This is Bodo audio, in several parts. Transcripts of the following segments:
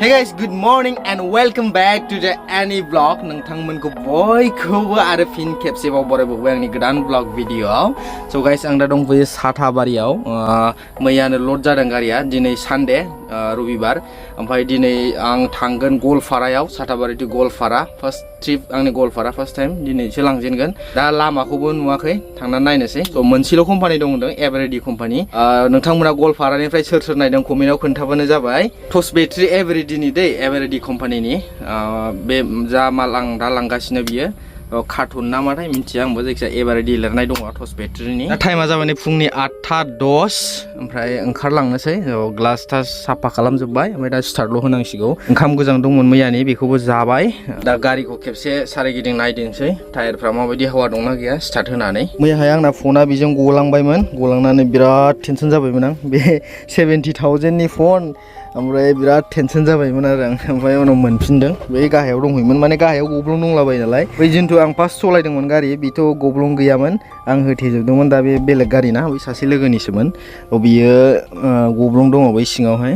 Hey guys, good morning and welcome back to the Annie vlog. नोंथांमोनखौ बयखौबो आरो फिन खेबसेबाव बरायबावबाय आंनि गोदान vlog भिडियोआव. So guys, आं दा दंफैयो साथाबारियाव. मैयानो लड जादों गारिया. दिनै सानडे, रबिबार. ओमफ्राय दिनै आं थांगोन गलपारायाव, साथाबारि टु गलपारा. फार्स्ट ट्रिप आंनि गलपारा फार्स्ट टाइम. दिनैसो लांजेनगोन. दा लामाखौबो नुवाखै, थांनानै नायनोसै. So मोनसेल' कम्पानि दं होनदों, एभारेडि कम्पानि. नोंथांमोना गलपारानिफ्राय सोर सोर नायदों कमेन्टआव खोन्थाबानो जाबाय. टस बेट्रि एभारेडि दिनै दै एभारेडि कम्पानिनि बे जा माल आं दा लांगासिनो बियो कार्टुन ना माथाय मिन्थिया आंबो जायखिजाया एभारेडि लिरनाय दङ टस बेट्रिनि. दा टाइमा जाबाय नै फुंनि 8:10 ओमफ्राय ओंखारलांनोसै. ग्लास टास साफा खालामजोब्बाय ओमफ्राय दा स्टार्टल' होनांसिगौ. ओंखाम गोजां दंमोन मैयानि बेखौबो जाबाय. दा गारिखौ खेबसे सारिगिदिं नायदिंसै टायारफ्रा माबायदि हावा दंना गैया स्टार्ट होनानै. मैयाहाय आंना फना बेजों गलांबायमोन, गलांनानै बिराद टेनसन जाबायमोन आं. बे 70,000 नि फन ओमफ्राय बिराद टेनसन जाबायमोन आरो आं. ओमफ्राय उनाव मोनफिनदों. बे गाहायाव दंहैयोमोन, माने गाहायाव गब्लं दंलाबायो नालाय. बै जिन्थु आं फार्स्ट सलायदोंमोन गारि बेथ' गब्लं गैयामोन, आं होथेजोबदोंमोन. दा बे बेलेग गारि ना, बै सासे लोगोनिसोमोन. बियो गब्लं दङ बै सिङावहाय,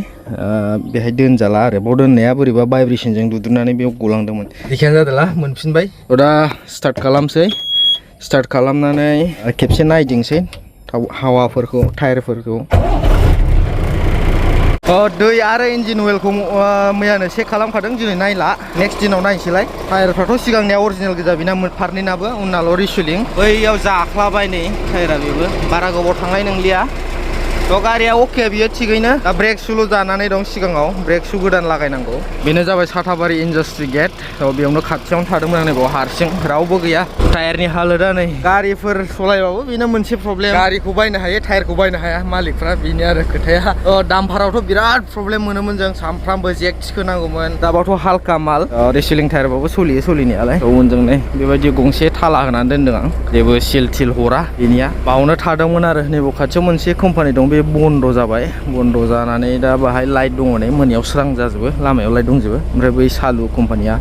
बेहाय दोनजाला आरो. बाव दोननाया बोरैबा भाइब्रेसनजों दुद्रुनानै बेयाव गलांदोंमोन. बेखायनो जादोंला मोनफिनबाय. दा स्टार्ट खालामसै. स्टार्ट खालामनानै खेबसे नायदिंसै हावाफोरखौ, टायारफोरखौ. दै आरो इन्जिन अइलखौ मैयानो चेक खालामखादों, दिनै नायला. नेक्स्ट दिनाव नायनोसैलाय. टायारफ्राथ' सिगांनिया अरिजिनेल गोजा, बिना फारनैनाबो, उननाल' रिसुलिं. बैयाव जाख्लाबाय नै टायारा, बेबो बारा गोबाव थांनाय नंलिया. थ' गारिया अके, बियो थिगैनो. दा ब्रेक सुल' जानानै दं सिगाङाव, ब्रेक सु गोदान लागायनांगौ. बेनो जाबाय साथाबारि इन्डास्ट्रि गेट. बेयावनो खाथियावनो थादोंमोन आं, नैबाव हारसिं रावबो गैया. टायारनि हालोदा नै, गारिफोर सलायबाबो बेनो मोनसे प्रब्लेम, गारिखौ बायनो हायो टायारखौ बायनो हाया मालिकफ्रा, बेनो आरो खोथाया. दामफारावथ' बिराद प्रब्लेम मोनोमोन जों, सानफ्रामबो जेक थिखोनांगौमोन. दाबाथ' हालका माल, रिसिलिं टायारबाबो सोलियो सोलिनायालाय. उनजों नै बेबायदि गंसे थाला होनानै दोनदों आं, जेबो सिल थिल हरा बेनिया. बावनो थादोंमोन आरो. नैबाव खाथियाव मोनसे कम्पानि दं, बे बन्द' जाबाय. बन्द' जानानै दा बाहाय लाइट दङ नै, मोनायाव स्रां जाजोबो, लामायाव लाइट दंजोबो. ओमफ्राय बै सालु कम्पानिया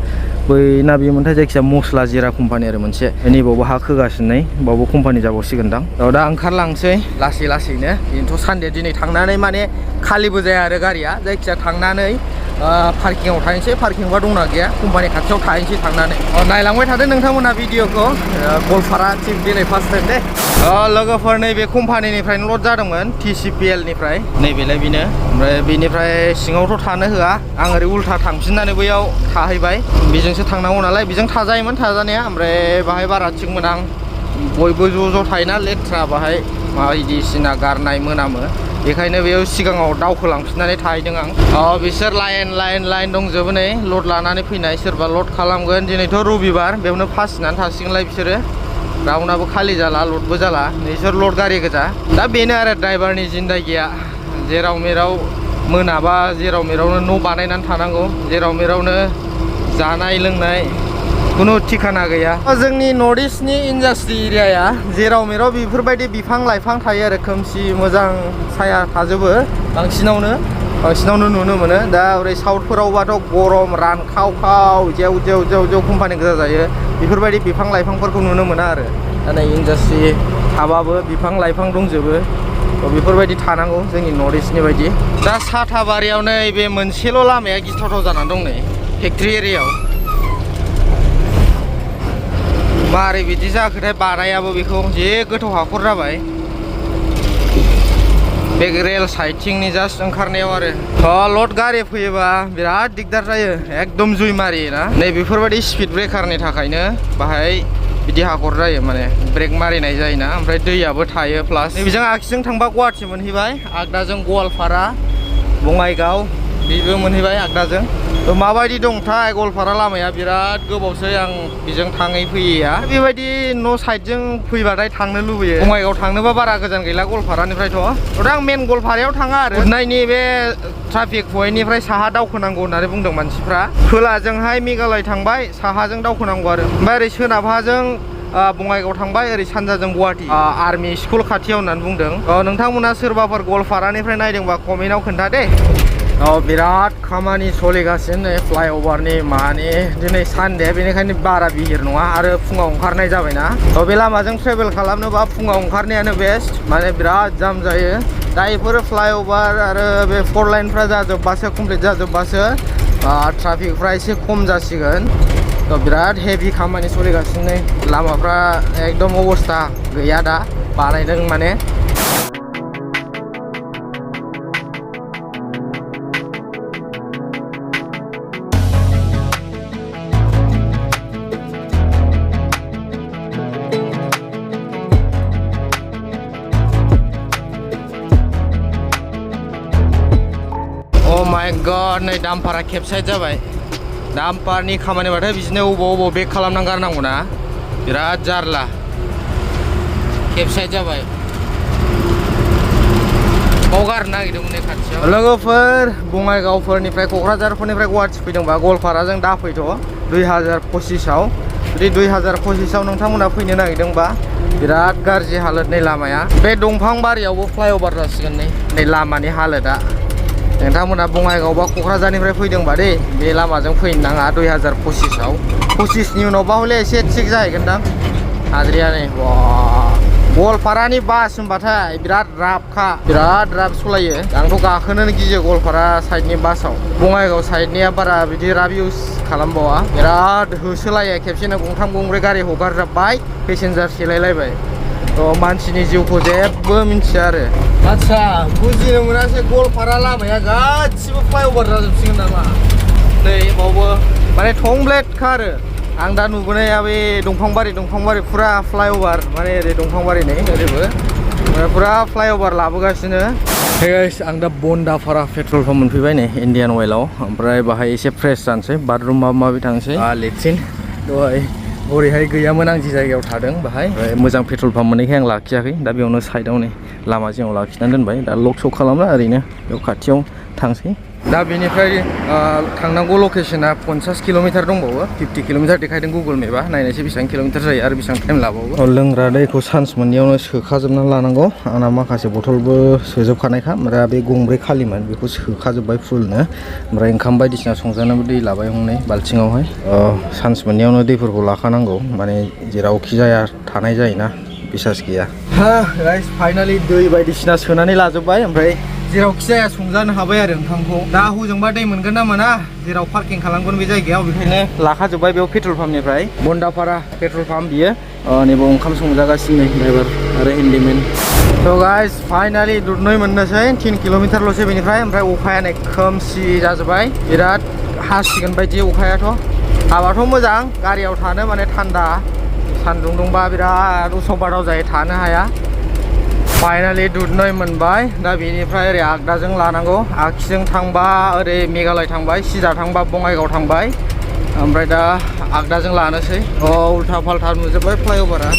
बै ना बेयो मोनथाय, जायखिजाया मस्ला जिरा कम्पानि आरो मोनसे. नैबावबो हा खोगासिनो नै, बावबो कम्पानि जाबावसिगोनदां. दा ओंखारलांसै लासै लासैनो. बेनोथ' सानडे दिनै थांनानै माने खालिबो जाया आरो गारिया. जायखिजाया थांनानै पार्किंआव थाहैनोसै, पार्किंबा दंना गैया कम्पानि खाथियाव थाहैनोसै थांनानै. नायलांबाय थादो नोंथांमोना भिडिअखौ. गलपारा ट्रिप दिनै फार्स्ट टाइम दे. लोगोफोर नैबे कम्पानिनिफ्रायनो लड जादोंमोन, TCPL निफ्राय. नैबेलाय बेनो. ओमफ्राय बेनिफ्राय सिङावथ' थानो होआ. आं ओरै उल्था थांफिननानै बैयाव थाहैबाय. बेजोंसो थांनांगौ नालाय, बेजों थाजायोमोन थाजानाया. ओमफ्राय बाहाय बारा थिगमोन आं. बयबो ज' थायोना, लेथ्रा बाहाय बायदिसिना गारनाय मोनामो. बेखायनो बेयाव सिगाङाव दावखोलांफिननानै थाहैदों आं. बिसोर लाइन दंजोबो नै, लड लानानै फैनाय. सोरबा लड खालामगोन. दिनैथ' रबिबार, बेयावनो फासिनानै थासिगोनलाय बिसोरो. रावनाबो खालि जाला, लडबो जाला. नोंसोर लड गारि गोजा. दा बेनो आरो ड्राइभारनि जिन्दागिया. जेराव मेराव मोनाबा जेराव मेरावनो न' बानायनानै थानांगौ, जेराव मेरावनो जानाय लोंनाय खुनु ठिकाना गैया. जोंनि नर्थ इस्टनि इन्डास्ट्रि एरियाया जेराव मेराव बेफोरबायदि बिफां लाइफां थायो आरो, खोमसि मोजां साया थाजोबो बांसिनावनो नुनो मोनो. दा ओरै साउथफोरावबाथ' गरम, रानखावखाव, जेव कम्पानि गोजा जायो. बेफोरबायदि बिफां लाइफांफोरखौ नुनो मोना आरो. दा नै इन्डास्ट्रि थाबाबो बिफां लाइफां दंजोबो. बेफोरबायदि थानांगौ जोंनि नर्थ इस्टनि बायदि. दा साथाबारियाव नै बे मोनसेल' लामाया गिथावथाव जानानै दं नै, फेक्ट्रि एरियायाव. मारै बिदि जाखोथाय, बानायाबो बेखौ जे गोथौ हाखर जाबाय. बे रेल साइथिंनि जास्ट ओंखारनायाव आरो. लड गारि फैयोबा बिराद दिगदार जायो, एकदम जुइ मारियो ना. नै बेफोरबायदि स्पिड ब्रेकारनि थाखायनो बाहाय बिदि हाखर जायो, माने ब्रेक मारिनाय जायोना. ओमफ्राय दैयाबो थायो. प्लास नैबेजों आगसिजों थांबा गुवाहाटि मोनहैबाय, आगदाजों गवालपारा, बङाइगाव बेबो मोनहैबाय आगदाजों. माबायदि दंथाय गवालपारा लामाया, बिराद गोबावसै आं बेजों थाङै फैयैया. बेबायदि न' साइडजों फैबाथाय थांनो लुबैयो. बङाइगाव थांनोबा बारा गोजान गैला गवालपारानिफ्रायथ'. आं मेन गवालपारायाव थाङा आरो. गुदनायनि बे ट्राफिक पइन्टनिफ्राय साहा दावखोनांगौ होननानै बुंदों मानसिफ्रा. खोलाजोंहाय मेघालय थांबाय, साहाजों दावखोनांगौ आरो. ओमफ्राय ओरै सोनाबहाजों बङाइगाव थांबाय, ओरै सानजाजों गुवाहाटि आर्मि स्कुल खाथियाव होननानै बुंदों. नोंथांमोना सोरबाफोर गवालपारानिफ्राय नायदोंबा कमेन्टआव खोन्था दे. बिराद खामानि सोलिगासिनो फ्लाइअभारनि मानि. दिनै सानडे, बेनिखायनो बारा बिहिर नङा आरो फुङाव ओंखारनाय जाबायना. बे लामाजों ट्रेभेल खालामनोबा फुङाव ओंखारनायानो बेस्ट, माने बिराद जाम जायो. दा बेफोरो फ्लाइअभार आरो बे 4 लाइनफ्रा जाजोबबासो, कमप्लिट जाजोबबासो ट्राफिकफ्रा एसे खम जासिगोन थ' बिराद हेभि खामानि सोलिगासिनो लामाफ्रा एकदम अबस्था गैया दा बानायदों माने माय गॉड नै डाम्पारा केपसाइड जाबाय डाम्पारनि खामानिबाथाय बिदिनो अबाव बेक खालामना गारनांगौ ना बिराद जारला केपसाइड जाबाय बाव गारनो नागिरदोंमोन नै खाथियाव लोगोफोर बङाइगावफोरनिफ्राय क'क्राझारफोरनिफ्राय गुवाहाटि फैदोंबा गवालपाराजों दाफैथ' 2025आव जुदि 2025आव नोंथांमोना फैनो नागिरदोंबा बिराद गाज्रि हालोदनि लामाया बे दंफां बारियावबो फ्लाइअभार जासिगोन नै लामानि हालोदा नोंथांमोना बङाइगाव बा क'क्राझारनिफ्राय फैदोंबा दे बे लामाजों फैनो नाङा 2025आव 25नि उनावबा हले एसे थिग जाहैगोनदां हाद्रिया नै गवालपारानि बास होनबाथाय बिराद राफ सलायो आंथ' गाखोनोनो गियो गवालपारा साइडनि बासाव बङाइगाव साइडनिया बारा बिदि राफ इउज खालामबावा बिराद होसोलायो खेबसेनो गंथाम गंब्रै गारि हगारजोब्बाय पेसेन्जार सेलायलायबाय थ' मानसिनि जिउखौ जेबो मिन्थिया आरो आच्छा बुजिनो मोनासै गवालपारा लामाया गासिबो फ्लाइअभार जाजोबसिगोन नामा नै बावबो माने थंब्लेटखा आरो आं दा नुबोनाया बे दंफांबारि फुरा फ्लाइअभार माने ओरै दंफांबारि नै ओरैबो फुरा फ्लाइअभार लाबोगासिनो हे गाइस आं दा बन्दापारा पेट्रल पाम्प मोनफैबाय नै इन्डियान अइलआव ओमफ्राय बाहाय एसे फ्रेस जानोसै बाथरुम माबा माबि थांसै लेट्रिन दहाय ओरैहाय गैयामोन आं जि जायगायाव थादों बाहाय मोजां पेट्रल पाम्प मोननायखाय आं लाखियाखै दा बेयावनो साइडआव नै लामा जिङाव लाखिनानै दोनबाय दा लक सक खालामला ओरैनो बेयाव खाथियाव थांसै दा बेनिफ्राय थांनांगौ लकेशना 50 किल'मिटार दंबावो 50 किल'मिटार देखायदों गुगोल मेपआ नायनायसै बेसेबां किल'मिटार जायो आरो बेसेबां टाइम लाबावो लोंग्रा दैखौ सान्स मोननायावनो सोखाजोबनानै लानांगौ आंना माखासे बथलबो सोजोबखानायखा ओमफ्राय बे गंब्रै खालिमोन बेखौ सोखाजोब्बाय फुलनो ओमफ्राय ओंखाम बायदिसिना संजानोबो दै लाबाय हनै बाल्थिङावहाय सान्स मोननायावनो दैफोरखौ लाखानांगौ माने जेरावखि जाया थानाय जायोना बिसास गैया गाइस फाइनालि दै बायदिसिना सोनानै लाजोब्बाय ओमफ्राय जेरावखि जाया संजानो हाबाय आरो ओंखामखौ दा हजोंबा दै मोनगोन ना मोना जेराव पार्किं खालामगोन बे जायगायाव बेखायनो लाखाजोब्बाय बेयाव पेट्रल पाम्पनिफ्राय बन्दापारा पेट्रल पाम्प बियो नैबाव ओंखाम संजागासिनो ड्राइभार आरो हेन्डिमेन थ' गाइस फाइनालि दुधनৈ मोननोसै 3 किल'मिटारल'सै बेनिफ्राय ओमफ्राय अखाया नै खोमसि जाजोब्बाय बिराद हासिगोन बायदि अखायाथ' हाबाथ' मोजां गारियाव थानो माने थान्दा सान्दुं दुंबा बिराद उसुख बादाव जायो थानो हाया फाइनालि दुधनৈ मोनबाय दा बेनिफ्राय ओरै आगदाजों लानांगौ आगसिजों थांबा ओरै मेघालय थांबाय सिदा थांबा बङाइगाव थांबाय ओमफ्राय दा आगदाजों लानोसै उल्था फाल्था नुजोब्बाय फ्लाइअभारा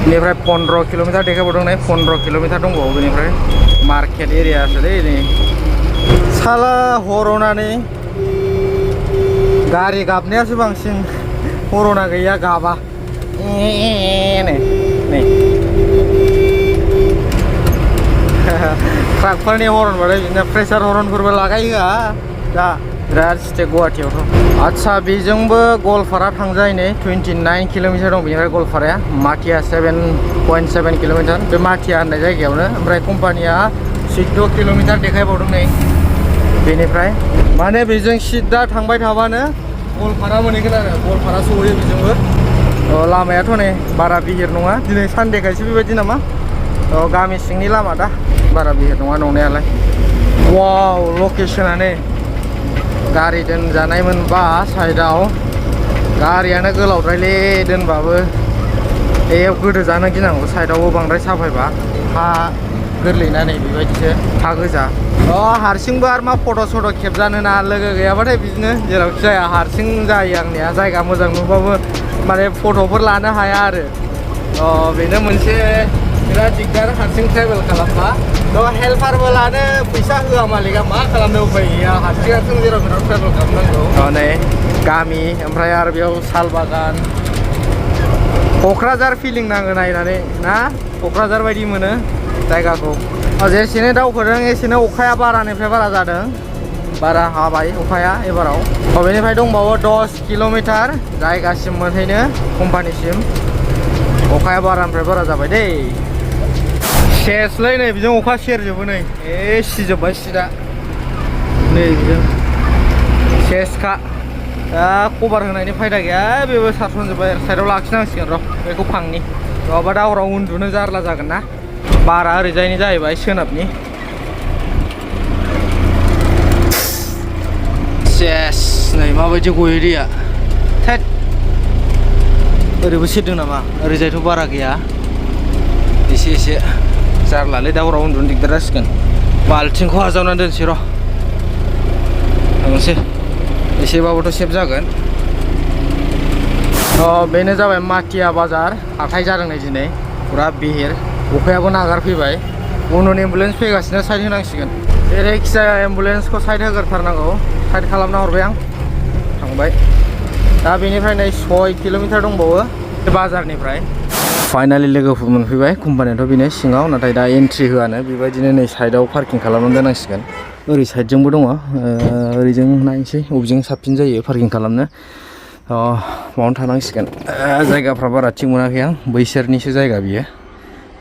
बेनिफ्राय 15 किल'मिटार देखायबावदों नै 15 किल'मिटार दंबावो बेनिफ्राय मार्केट एरियासो दै नै साला हर'नानै गारि गाबनायासो बांसिन हर'ना गैया गाबा नै ट्राकफोरनि हरनबाथाय बिदिनो प्रेसार हरनफोरबो लागायो दा बिराद स्टेक गुवाहाटियावथ' आच्छा बेजोंबो गवालपारा थांजायो नै 29 किल'मिटार दं बेनिफ्राय गवालपाराया माटिया 7.7 किल'मिटार बे माटिया होननाय जायगायावनो ओमफ्राय कम्पानिया 14 किल'मिटार देखायबावदों नै बेनिफ्राय माने बेजों सिदा थांबाय थाबानो गवालपारा मोनहैगोन आरो गवालपारा सहैयो बेजोंबो लामायाथ' नै बारा बिहिर नङा दिनै सानडेखायसो बेबायदि नामा गामि सिंनि लामा दा बारा बिहिर नङा नंनायालाय वाव लकेशना नै गारि दोनजानाय मोनबा साइडआव गारियानो गोलावद्रायलै दोनबाबो बेयाव गोदोजानो गिनांगौ साइडआवबो बांद्राय साफायबा हा गोरलैना नै बेबायदिसो हा गोजा हारसिंबो आरो मा फट' सट' खेबजानो ना लोगो गैयाबाथाय बिदिनो जेरावखि जाया हारसिं जायो आंनिया जायगा मोजां नुबाबो माने फट'फोर लानो हाया आरो बेनो मोनसे बिराद दिगदार हारसिं ट्रेभेल खालामबा थ' हेल्पारबो लानो फैसा होआ मालिकआ मा खालामनो उपाय गैया हारसिं जेराव मेराव ट्रेभेल खालामनांगौ नै गामि ओमफ्राय आरो बेयाव साल बागान क'क्राझार फिलिं नाङो नायनानै ना क'क्राझार बायदि मोनो जायगाखौ जेसेनो दावखोदों एसेनो अखाया बारानिफ्राय बारा जादों बारा हाबाय अखाया एबाराव बेनिफ्राय दंबावो 10 किल'मिटार जायगासिम मोनहैनो कम्पानिसिम अखाया बारानिफ्राय बारा जाबाय दै सेसलै नै बिजों अखा सेरजोबो नै सिजोब्बाय सिदा नै बिजों सेसखा दा कभार होनायनि फायदा गैया बेबो सारसनजोब्बाय साइडआव लाखिनांसिगोन र' बेखौ फांनि नङाबा दावराव उन्दुनो जारला जागोन ना बारा ओरैजायनि जाहैबाय सोनाबनि सेस नै माबायदि गयो दैया थेट ओरैबो सेरदों नामा ओरैजायथ' बारा गैया एसे एसे जारलालै दावराव उन्दुनो दिगदार जासिगोन बाल्थिंखौ आजावनानै दोनसै र' थांसै एसेबाबोथ' सेफ जागोन बेनो जाबाय माटिया बाजार हाथाय जादों नै दिनै फुरा बिहिर अखायाबो नागारफैबाय उननि एम्बुलेन्स फैगासिनो साइड होनांसिगोन जेरैखि जाया एम्बुलेन्सखौ साइड होग्रोथारनांगौ साइड खालामना हरबाय आं थांबाय दा बेनिफ्राय नै 6 किल'मिटार दंबावो बाजारनिफ्राय फाइनालि लोगोफोर मोनफैबाय कम्पानियाथ' बेनो सिङाव नाथाय दा एन्ट्रि होआनो बेबायदिनो नै साइडआव पार्किं खालामनानै दोनांसिगोन ओरै साइडजोंबो दङ ओरैजों नायनोसै बबेजों साबसिन जायो पार्किं खालामनो बावनो थानांसिगोन जायगाफ्रा बारा थिग मोनाखै आं बैसोरनिसो जायगा बियो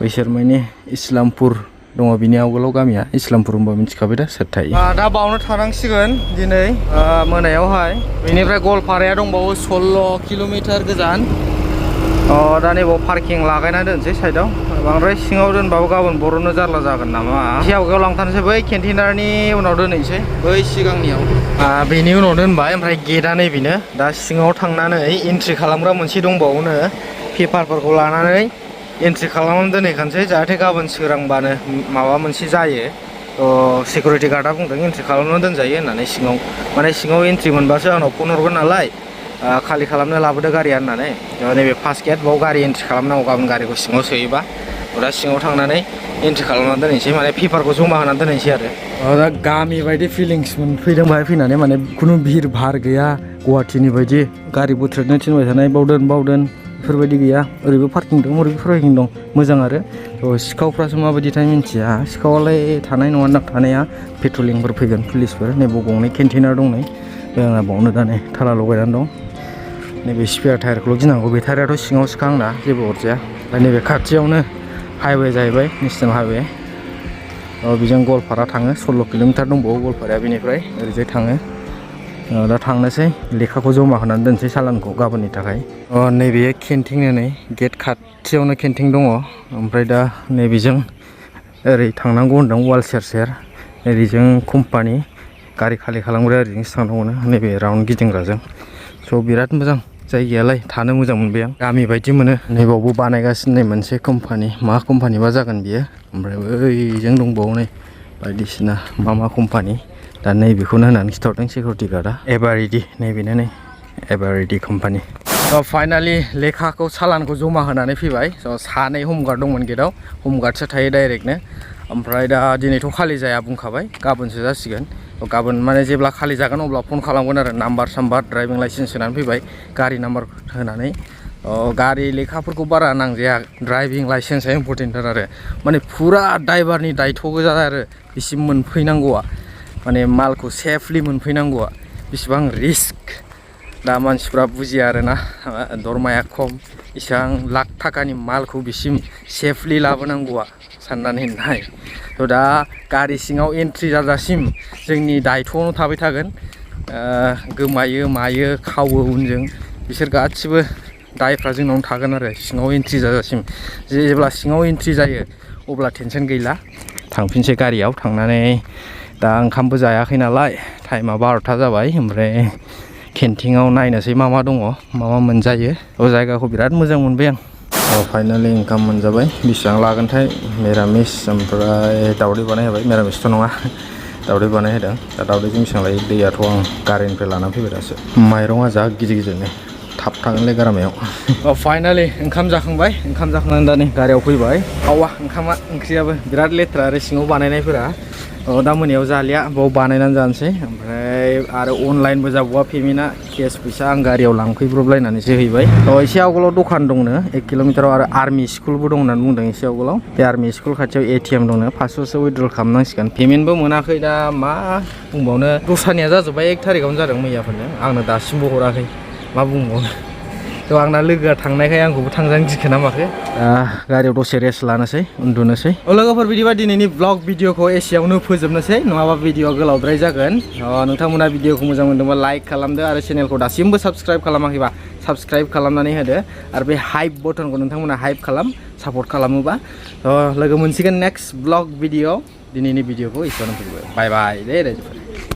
बैसोर माने इस्लामपुर दङ बिनि आवगोलाव गामिया इस्लामपुर होनबा मिथिखाबाय दा सोर थायो दा बावनो थानांसिगोन दिनै मोनायावहाय बेनिफ्राय गवालपाराया दंबावो 16 किल'मिटार गोजान दा नैबाव पार्किं लागायनानै दोनसै साइडआव बांद्राय सिङाव दोनबाबो गाबोन बर'नो जारला जागोन नामा एसे आवगायाव लांथारनोसै बै केन्टिनारनि उनाव दोनहैसै बै सिगांनियाव बेनि उनाव दोनबाय ओमफ्राय गेटआ नैबेनो दा सिङाव थांनानै एन्ट्रि खालामग्रा मोनसे दंबावोनो पेपारफोरखौ लानानै एन्ट्रि खालामनानै दोनहैखानोसै जाहाथे गाबोन सोरांबानो माबा मोनसे जायो सिकिउरिटि गार्डआ बुंदों एन्ट्रि खालामनानै दोनजायो होननानै सिङाव माने सिङाव एन्ट्रि मोनबासो आंनाव फन हरगोन नालाय खालि खालामनो लाबोदो गारिया होननानै नैबे फार्स्ट गेट बाव गारि एन्ट्रि खालामनांगौ गाबोन गारिखौ सिङाव सोयोबा दा सिङाव थांनानै एन्ट्रि खालामनानै दोनहैसै माने पेपारखौ जमा होनानै दोनहैसै आरो दा गामि बायदि फिलिंस मोनफैदों बाहाय फैनानै माने खुनु भिर भार गैया गुवाहाटिनि बायदि गारि बोथ्रेदनो थिनबाय थानाय बावदोन बेफोरबायदि गैया ओरैबो पार्किं दं ओरैबो पार्किं दं मोजां आरो सिखावफ्रासो माबायदिथाय मिन्थिया सिखावालाय थानाय नङा ना थानाया पेट्रलिंफोर फैगोन पुलिसफोर नैबाव गंनै केन्टिनार दं नै बे आंना बावनो दा नै थाला लगायनानै दं नैबे स्पेयार टायारखौल' गिनांगौ बेटारियाथ' सिङावसोखा आंना जेबो अरजाया ओमफ्राय नैबे खाथियावनो हाइवे जाहैबाय नेसनेल हाइवे बेजों गवालपारा थाङो 16 किल'मिटार दंबावो गवालपाराया बेनिफ्राय ओरैजाय थाङो दा थांनोसै लेखाखौ जमा होनानै दोनसै सालानखौ गाबोननि थाखाय नैबे केन्टिन नै गेट खाथियावनो केन्टिन दङ ओमफ्राय दा नैबेजों ओरै थांनांगौ होनदों वाल सेर ओरैजों कम्पानि गारि खालि खालामग्रा ओरैजोंसो थांनांगौनो नैबे राउन्ड गिदिंग्राजों बिराद मोजां जायगायालाय थानो मोजां मोनबाय आं गामि बायदि मोनो नैबावबो बानायगासिनो नै मोनसे कम्पानि मा कम्पानिबा जागोन बियो ओमफ्राय बैजों दंबावो नै बायदिसिना मा कम्पानि दा नैबेखौनो होनानै खिथाहरदों सिकिउरिटि गार्डआ एभारेडि नैबेनो नै एभारेडि कम्पानि फाइनालि लेखाखौ सालानखौ जमा होनानै फैबाय सानै हमगार्ड दंमोन गेटआव हमगार्डसो थायो डाइरेक्टनो ओमफ्राय दा दिनैथ' खालि जाया बुंखाबाय गाबोनसो जासिगोन गाबोन माने जेब्ला खालि जागोन अब्ला फन खालामगोन आरो नाम्बार साम्बार ड्राइभिं लाइसेन्स होनानै फैबाय गारि नाम्बार होनानै गारि लेखाफोरखौ बारा नांजाया ड्राइभिं लाइसेन्सआ इम्परटेन्टथार आरो माने फुरा ड्राइभारनि दायथ' गोजा आरो बिसिम मोनफैनांगौआ माने मालखौ सेफलि मोनफैनांगौआ बेसेबां रिस्क दा मानसिफ्रा बुजिया आरोना दरमाया खम इसेबां लाख थाखानि मालखौ बिसिम सेफलि लाबोनांगौआ साननानै नाय दा गारि सिङाव एन्ट्रि जाजासिम जोंनि दायथ'आवनो थाबाय थागोन गोमायो मायो खावो उनजों बिसोर गासिबो दायफ्रा जोंनावनो थागोन आरो सिङाव एन्ट्रि जाजासिम जेब्ला सिङाव एन्ट्रि जायो अब्ला टेनसन गैला थांफिनसै गारियाव थांनानै दा ओंखामबो जायाखै नालाय टाइमा 12टा जाबाय ओमफ्राय केन्टिनाव नायनोसै मा दङ मा मोनजायो जायगाखौ बिराद मोजां मोनबाय आं फाइनालि ओंखाम मोनजाबाय बेसेबां लागोनथाय मिरामिस ओमफ्राय दावदै बानायहोबाय मिरामिसथ' नङा दावदै बानायहोदों दा दावदैजों बेसेबां लायो दैयाथ' आं गारिनिफ्राय लानानै फैबाय दासो माइरङा जा गिदिरनो थाब थागोनलै गारामायाव फाइनालि ओंखाम जाखांनानै दा नै गारियाव फैबाय आवा ओंख्रियाबो बिराद लेथ्रा आरो सिङाव बानायनायफोरा दा मोनायाव जालिया बाव बानायनानै जानोसै ओमफ्राय आरो अनलाइनबो जाबावा पेमेन्टआ केस फैसा आं गारियाव लांफैब्रबलायनानैसो हैबाय एसे आवगोलाव दखान दंनो 1 किल'मिटाराव आरो आर्मि स्कुलबो दं होननानै बुंदों एसे आवगोलाव बे आर्मि स्कुल खाथियाव ATM दंनो 500सो उइथड्रल खालामनांसिगोन पेमेन्टबो मोनाखै दा मा बुंबावनो दस्रानिया जाजोब्बाय 1 थारिखआवनो जादों मैयाफोरनो आंनो दासिमबो हराखै मा बुंबावनो थ' आंना लोगोआ थांनायखाय आंखौबो थांजानो गिखोना माखो गारियाव दसे रेस्ट लानोसै उन्दुनोसै लोगोफोर बिदिबा दिनैनि ब्लग भिडिअखौ एसेयावनो फोजोबनोसै नङाबा भिडिअआ गोलावद्राय जागोन नोंथांमोना भिडिअखौ मोजां मोनदोंबा लाइक खालामदो आरो चेनेलखौ दासिमबो साबस्क्राइब खालामाखैबा साबस्क्राइब खालामनानै होदो आरो बे हाइप बटनखौ नोंथांमोना हाइप खालाम सापर्ट खालामोबा थ' लोगो मोनसिगोन नेक्स्ट ब्लग भिडिअ दिनैनि भिडिअखौ एसेयावनो फोजोबबाय बाय बाय दे रायजोफोर